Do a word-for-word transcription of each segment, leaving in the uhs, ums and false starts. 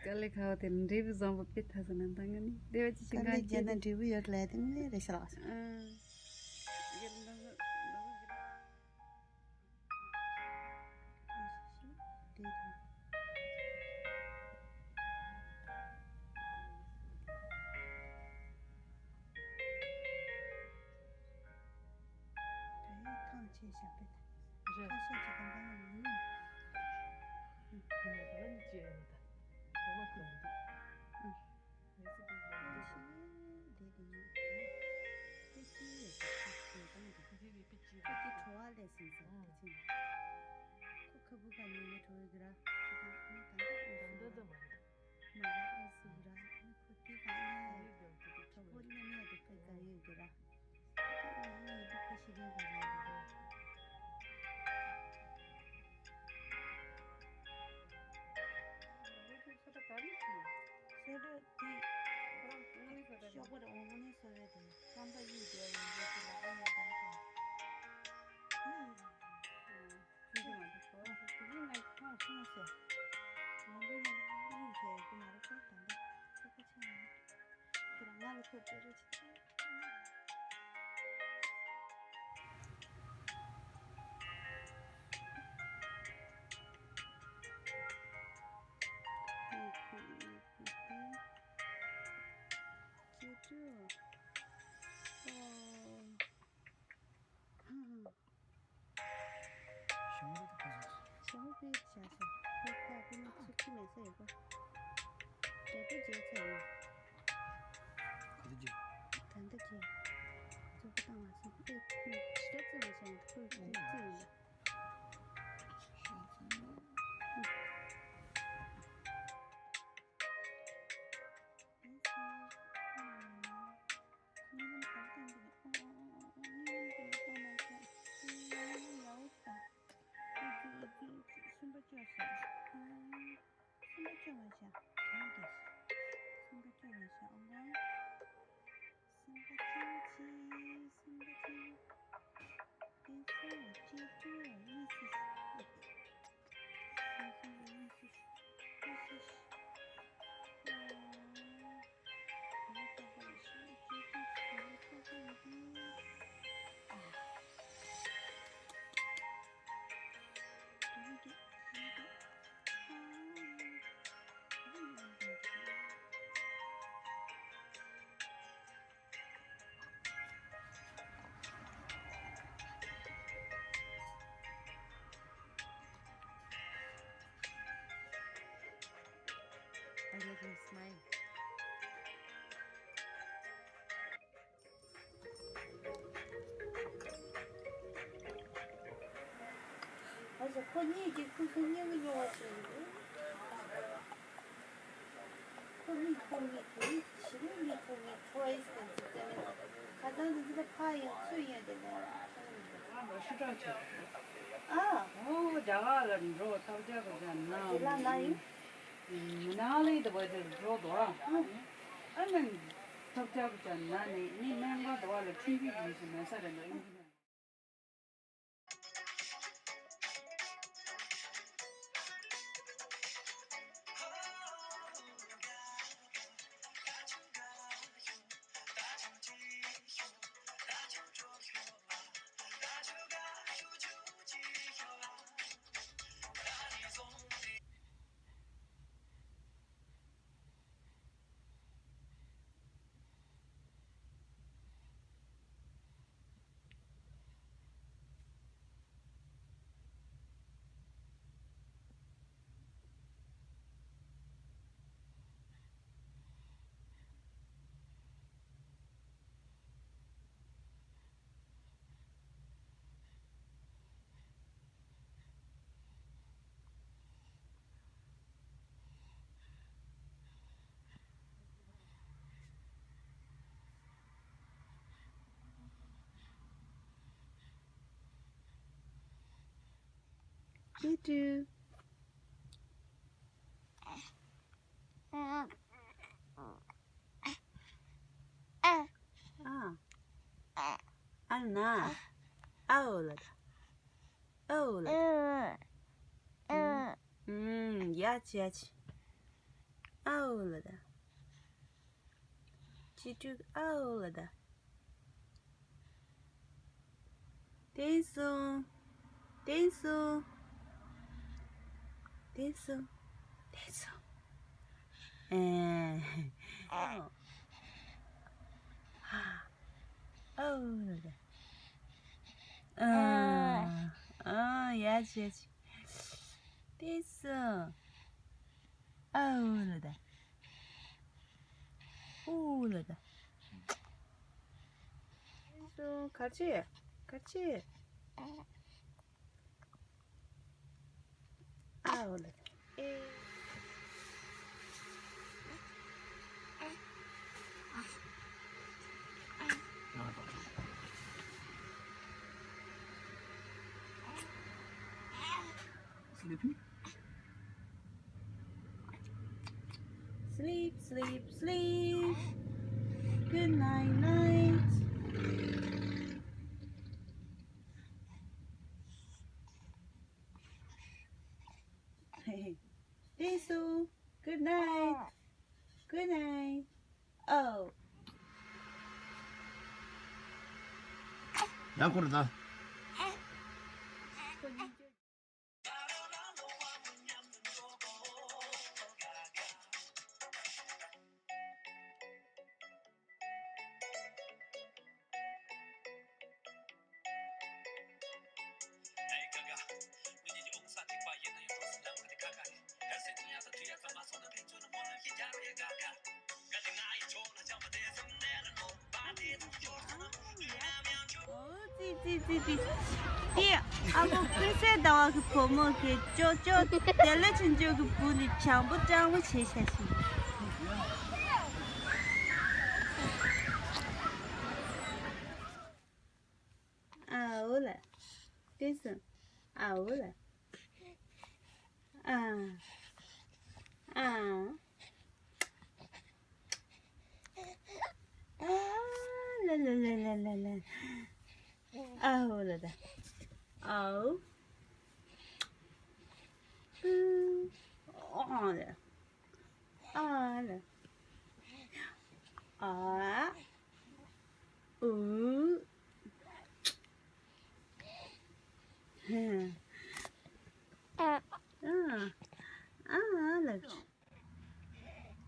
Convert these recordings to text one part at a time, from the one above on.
དཀའ་ལས་ཁག་པོ་དེ་འབྲས་བུ་བཟང་པོ་དཔེ་ཐོབ་སོང་ན་ད་ང་ནི་བདེ་བ་ཅི་ཞིག་དཀའ་ལས་བརྒྱབ་ན་འབྲས་བུ་ཡོད་ལ་དེ་ངས་རེ་ཞིག་ལགས་སོང་། ཨང་། ཐང་ཆད་བཞག་པས་ད། རེད། ཁ་ཤས་ཀྱི་དམ་པ་ཡང་ཡིན། ཁ་ནས་ད་ལ་ནི་ཅི་ཡང་མི་ད། འོ་མ་ཐོན་མི་འདུག་ཨ། མི་ཚེ་འདི་ཡོང་འདུག་ཤི་དེ་དེ་ཡིན། ཏི་ཅི་ཡོད་ས་ཅི་དེ་དང་དེ། འདི་རིགས་པི་ཅི་ཏི་ཅི་བྲོ་བ་ལས་ཟིན་ས་ཨང་། ཏི་ཅི་ནི། ཁོ་ཁ་བུ་ག་ནས་ངས་བྲོ་བའི་གི་ར། ཅི་དང་ངས་གང་ག་ཨང་། ད་འདི་འདི་མ་རེད། མ་ར་ཨི་སི་ར་ཁོ་དེ་ག་ཨེ་ཡོད་ཀྱང་དེ་དེ་ཁྲོ་བོ་མཉམ་མེད་དེ་དཔེ་ག་ཡོད་ཀྱི་ར། ཨེ་ཡོད་དེ་ཁོ་ཤི་རིང་ག་ར་ཡོད་ཀྱི་ར། སོ་ད་ག་ནས་ཁྱོད། སོ་ད་དེ་ཁོ་རང་ངོ་ནས་སོ་ད་ཤོག་པར་འོང་ངོ་ནས་སོ་རེད་དེ་རྐང་པ་གཡུག་བསྡད་ཡོད་ཀྱི་ལ་ཨེ་ཡོད་དམ་ཁོ། ཁྱོད་ཀྱི་ང་ཚོ་ཚོ་ཁྱོད་ཀྱི་ང་ཚོ་ཚོ་ཟེར། ང་ཚོ་ནི་ཡིན་ཟེར་གི་མ་རེད་ཁོ་ད་འདི་ཁོ་ཁ་ཆེ་ཡིན། ཁྱོད་ང་ལ་ཁོ་སྤྲད་རོགས་བྱེད། ཁྱེད་ཚོ། ཨོ། ཞང་རུ་དུ་ཁ་སོ། ཞང་རུ་པའི་བྱ་ཞང་རུ་ཁ་པི་ནི་ཚུགས་ཀྱི་མེད་ས་ཡོད་པ། དེ་དུ་རྗེས་ཚར་ཡོད། ག་དུ་རྗེས། ད་འདི་རྗེས། ཚོགས་པ་བཏང་བ་སོང་ཨེ་ཁོས་ཞེ་དྲག་བརྩི་མ་བྱས་ན་ཁོས་ཁོས་བརྩི་ཡོད་ལ། སེམས་པ་སྐྱོ་བ་ཞིག་སེམས་པ་སྐྱོ་བ་ཞིག་སེམས་པ་སྐྱོ་བ་ཞིག་སེམས་པ་སྐྱོ་བ་ཞིག་སེམས་པ་སྐྱོ་བ་ཞིག I love your smile. ཨ་ཙི། ཁོ་གཉིས་ཀྱིས་ཁོ་ཚོ་སྙིང་གི་རྙོག་པ་བྱས་ཡོད། ཁོ་མི་ཁོ་མི་ཁོ་མི་ཞི་མི་མི་ཁོ་མི་ཁོ་ཨིས་ཀྱི་འཛིན་རྩོད་མི་ཁ་སང་དུ་འདི་ལ་ཕ་ཡང་ཚུ་ཡང་དེ་ནས་ཨ་ལ་ཤི་ཁྲག་ཆེ། ཨ། ཨོ་རྒྱ་གར་ལ་འགྲོ་ཐབས་ཅག་གི་ཅག་ན་དེ་ལ་ན་ཡིན། མི་ནང་ལས་དེ་བ་དེ་འགྲོ་དོ། ཨ་ནི་ཐབས་ཅག་གི་ཅག་ན་ནི་ནི་སྨན་ཁང་དེ་བ་ལ་ཁྲིམས་ཀྱི་ཡིན་ཞིག་མེད་ས་རེད་འགྲོ་ཡིན་གྱི་མེད། ཨ། ཨ་ན། ཨའོ་ལ་ད། ཨའོ་ལ་ད། ཨུམ། ཡ་ཅི་ཡ་ཅི། ཨའོ་ལ་ད། གཅེས་ཕྲུག་ཨའོ་ལ་ད། བསྟན་སྲུང་། བསྟན་སྲུང་། བསྟན་སྲུང་། བསྟན་སྲུང་། ཨེ། ཨ། ཨའོ་ལ་ད། ཨ། ཨ། ཡ་ཅི་ཡ་ཅི། བསྟན་སྲུང་། ཨའོ་ལ་ད། ཨུ་ལ་ད། སོ་ག་ཅི། ག་ཅི། ཨའོ་ལ་ད། ཨེ། Sleeping? Sleep, sleep, sleep. Good night, night. Hey, hey. Tisu, good night. Good night. Oh. ཡག་པོ་རེད་ད། ཨོ་ཙི་ཙི་ཙི་ཙི། དེ་ཨ་མོ་ཀུན་གསལ་ཟླ་བ་གི་བུ་མོ་གི་ཅོ་ཅོ་དེ་ལ་ཆུང་ཆུང་གི་བུ་ནི་བྱང་པོ་སྤྲང་པོ་བྱས་ཤག་ཤིང་། ཨའོ་ལ། བསྟན་སྲུང་། ཨའོ་ལ། ཨ། ཨ། ཨ་ལ་ལ། ཨའོ་ལ་ད། ཨའོ། ཨུ། ཨ་ལ། ཨ་ལ། ཨ། ཨུ། ཧ། ཨ། ཨ་ལ།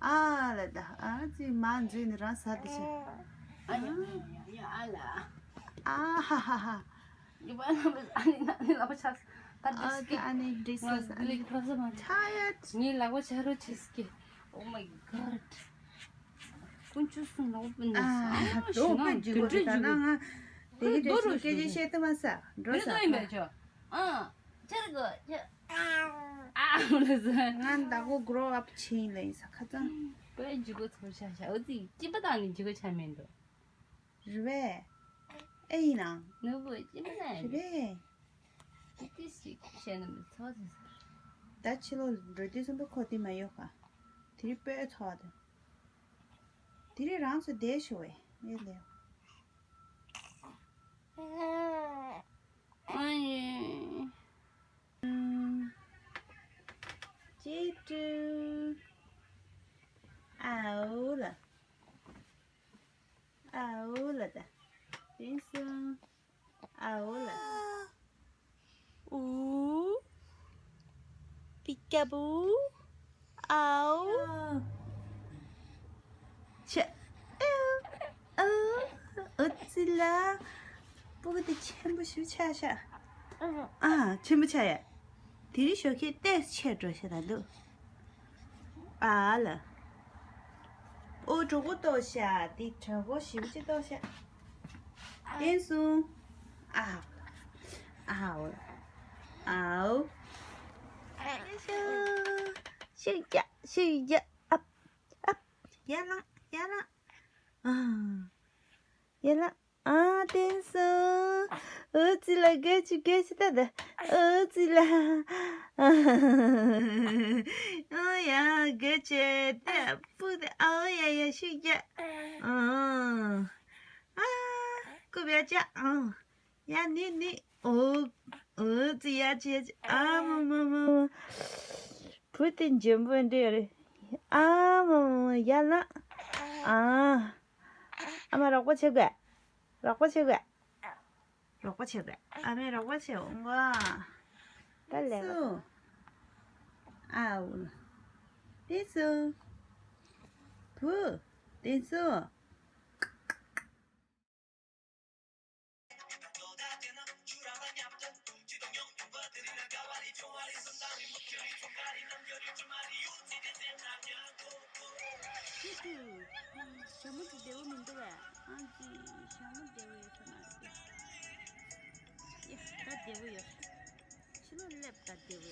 ཨ་ལ་ད། ཨ་ཙི་མ་འཛུལ་ནི་རང་ཟ་དེ་ཆ། ཨ་ཡ་ཡ་ཡ་ཨ་ལ། ཨ་ཧ་ཧ་ཧ། ཡུ་བ་ན་མི་ཨ་ནི་ན་ནི་ལ་བ་ཆ་ད་ཨ་དེ་ཨ་ནི་འགྲིག་ས་ས་ཨ་ནི་ཆ་ཡ། ངའི་ལ་བ་ཆ་རོ་ཆེ་སྐྱེ། Oh my god. ཀུན་སྤྱོད་སུ་ནོར་བུ་ནི་ཨ་ས་དོ་ཞུ་ན་དཔེ་འཇིགས་པོ་རེད། ད་ན་ང་དེ་གི་དེ་ཆུ་སྐད་ཆ་བཤད་ཐུབ་མ་ས་འགྲོ་ས་ཡིན་པས་ཆོ། ཨ་ཆེར་གོ་ཆེ། ཨ་ཨ་ལ་ས། ང་ད་གོ་grow up ཆེན་ལ་ཡིན་ས་ཁ་ཚང་། དཔེ་འཇིགས་པོ་ཚོར་ཤ་ཤ། འོ་ཙི་སྐྱིད་པ་དང་ནི་འཇིགས་པ་ཆ་མེད་འདུག་རེད་པས། ཨེ་ཡིན་ནམ། ནོར་བུ་སྐྱིད་པ་ན་རེད་པས། ཏི་ཞིག་བཤད་ན་མི་ཚོགས་ཟེར། ད་ཕྱི་ལོགས་འགྲོ་དུས་སུ་འབུ་ཁོ་དེ་མ་ཡོད་ག་དེ་རིང་སྤོས་ཚོགས་དེ། དེ་རིང་རང་ཚོ་བསྡད་ཤོག་བས་ཨེ་ལེ། ཨ་ཡེ། ཅེ་ཀྲུ། ཨའོ་ལ། ཨའོ་ལ་ད། བསྟན་སྲུང་། ཨའོ་ལ། ཨུ། པི་ཀ་བུ། ཨའོ། ཆ། ཨའོ། ཨོ་ཙི་ལ། སྤུ་གུ་དེ་ཆེན་པོ་ཞིག་ཆགས་ཤག་ཨ། ཆེན་པོ་ཆགས་ཡ། དེ་རིང་ཞོགས་ཀས་ཏོག་ཙམ་ཆེ་འགྲོ་ཤག་ད་འདུག་ཨ་ལ། ཨོ་གྲོད་ཁོག་ལྟོགས་ཤག་དེ་གྲོད་ཁོག་ཞེ་པོ་ཅིག་ལྟོགས་ཤག་བསྟན་སྲུང་། ཨ། ཨའོ། ཨའོ། ཤུ་ཡ། ཤུ་ཡ། ཨབ། ཨབ། ཡར་ལངས། ཡར་ལངས། ཨ། ཡར་ལངས། ཨ། བསྟན་སྲུང་། ཨོ་ཙི་ལ་དགའ་ཆུ་དགའ་ཆུ་ད་ད། ཨོ་ཙི་ལ། ཨོ་ཡ་དགའ་ཆུ་ད་པུ་ད། ཨོ་ཡ་ཡ་ཤུ་ཡ། ཨ། ཨ། ཀུ་བ་ཅ། ཨ། ཡ་ནི་ནི། ཨོ། ཨོ་ཙི་ཡ་ཅི་ཡ་ཅི། ཨ་མ་མ་མ་མ། བུ་དེ་འཇོན་པོ་འདྲ་རེད། ཨ་མ་མ་མ་ཡར་ལངས། ཨ། ཨ་མ་རོགས་པ་བྱེད་དགོས། རོགས་པ་བྱེད་དགོས། རོགས་པ་བྱེད་དགོས། ཨ་མས་རོགས་པ་བྱེད་འོང་གོ། ད་ལས་ཀ། ཨའུ། ཏེ་སུ། བུ། ཏེ་སུ། ཞྭ་མོ་དེ་བདེ་བོ་མི་འདུག་བས། ཨང་ཅི། ཞྭ་མོ་བདེ་བོ་ཡོད་ས་མ་རེད། ཡ། ད་བདེ་བོ་ཡོད། ཕྱི་ལོགས་སླེབས། ད་བདེ་